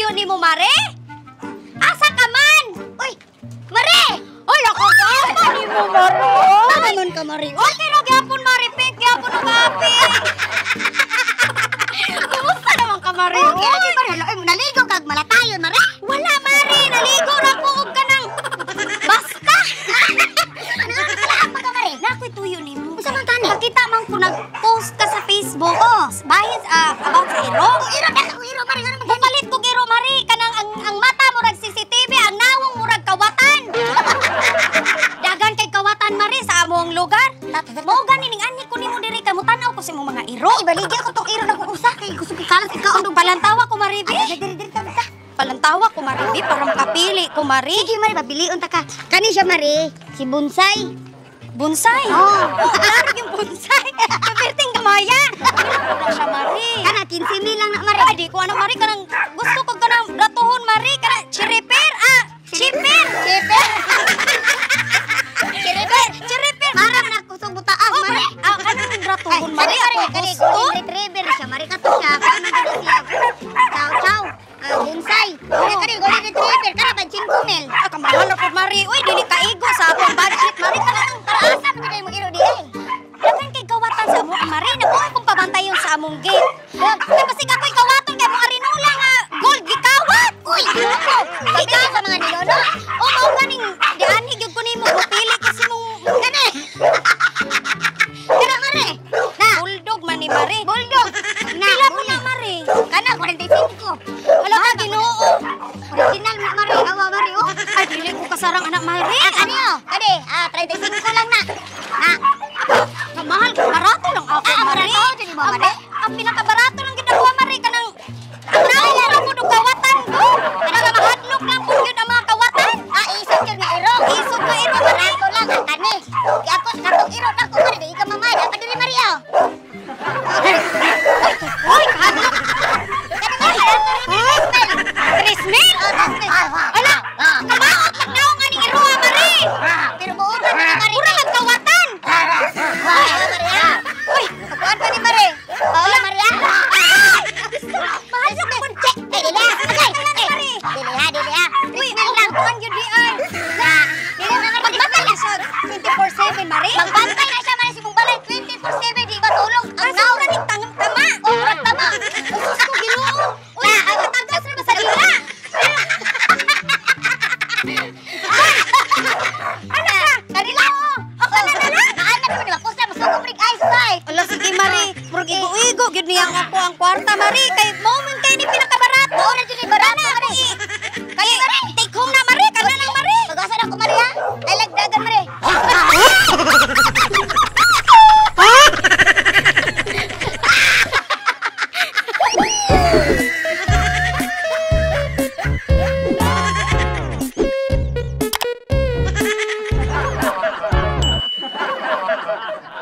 tuyo nimo, Mare? Asa ka man? Uy, Mare! Ay, ako ka nimo, Mare. Tama man ka, Mare. Okay ra gyapon, Mare. Pink gyapon og happy. Kumusta naman ka, Mare? Okay, lagi, Mare. Hala, oy, naligo kag malatayon, Mare. Wala, Mare. Naligo ra ko og kanang basta. Ano ka kalaang pa ka, Mare? Nakoy tuyo nimo. Unsa man kani? Nakita man ko nag-post ka sa Facebook. Oh, bahin about sa iro. Oh, iro na ka, iro, Mare. Ano man gani? Mupalit kog iro, Mare, kanang ang mata murag CCTV, ang nawong murag kawatan. Dagan kay kawatan, Mare, sa among lugar. Mao gani ning ani ko nimo diri kay mutan-aw ko sa imong mga iro. Ay, baligya ko tong iro na kung usa kay gusto ko kalas ikaw. Ang palantawa ko, Mare, bi. Ay, diri diri ta ta. Palantawa ko, Mare, bi, para makapili ko, Mare. Sige, Mare, babilion ta ka. Kani siya, Mare, si Bonsai. Bonsai. Oh. Klaro yung bonsai. Kaperting gamaya. Wala siya, Mare. Kana 15 mil lang na, Mare. Ay, di ko ano, Mare, kanang gusto ko kanang ratuhon, Mare, kanang chiriper, ah, chipper. Chipper. Chipper. Chiriper. Mara man ako sa butaas, Oh, Mare. Mare, ah, kanang ratuhon, Mare, Mare, ako kani gusto. golden retriever siya, Mare, kato siya. Kano gid siya? Chow chow. Ah, bonsai. Kani kani golden retriever kana ba 5 mil. Ah, kamahal na po, Mare. Uy, dili kaigo sa akong budget, Mare. Kanang Para asa man gid mo iro di ay? Dagan kay kawatan sa amo, Mare. Naku, akong pabantayon sa among gate. Kay basig ako'y kawaton kay mo arinula nga gold gikawat. Uy, ginoo. Ikaw sa mga nilono. O mao ganing diani gyud ko nimo pili kasi mong Kani. Kana, Mare. Na, bulldog man ni Mare. Bulldog. Na, Pila po na, Mare? Kana 45. Hala ka, Ginoo. Original na, Mare. Awa, Mare, oh. Ay, dili ko kasarang anak, Mare. Ah, kani oh. Kani, ah, 35 lang na. Na. Kamahal, barato lang ako, Ah, Mare. barato, dili mo, Mare? Ang pinakabarato lang gid ako, Mare, kanang naong ra po og kawatan ko. Kanang mahadlok lang po gyud ang mga kawatan. Ah, isog gyud nga iro. Isog nga iro, Mare. Barato lang ang kani. Kay ako katong iro nako, Mare, di ka mamay. Apa diri, Mare, oh. Uy, kahadlok. Kani, Mare, 3 mil. 3 mil? Oh, 3 mil. Ala, kamaot lang naong aning iro, ah, Mare. Pero buotan ni Mare. Mura lang kawatan. Wah, Mare, ah. Uy, Kuan pa ni Mare. Oh, Mare, ah. Ay! Mahadlok man. Check, eh, dili ah. Agay, eh. Mare. Dili ha, dili ha. Uy, 3 mil ang lang. butuan gyud di ay. Na, dili na, Mare. Magbantay na siya 24/7, Mare. Magbantay na siya, Mare, sa imong balay 24/7, di ba tulog ang Ang naong. sobra ning tangam tama. Oh, murag tama. Sus ko, Ginoo. Uy, ang katagas ra ba sa dila? Ano ka? Kanila. Ako na na na. Maanak mo, di ba? Kusa, masuko rig eyesight. Ala, sige, Mare. Murag igo-igo gyud niya ang ako ang kwarta, Mare, kay mo man kay ni pinakabarato. Mao na jud ni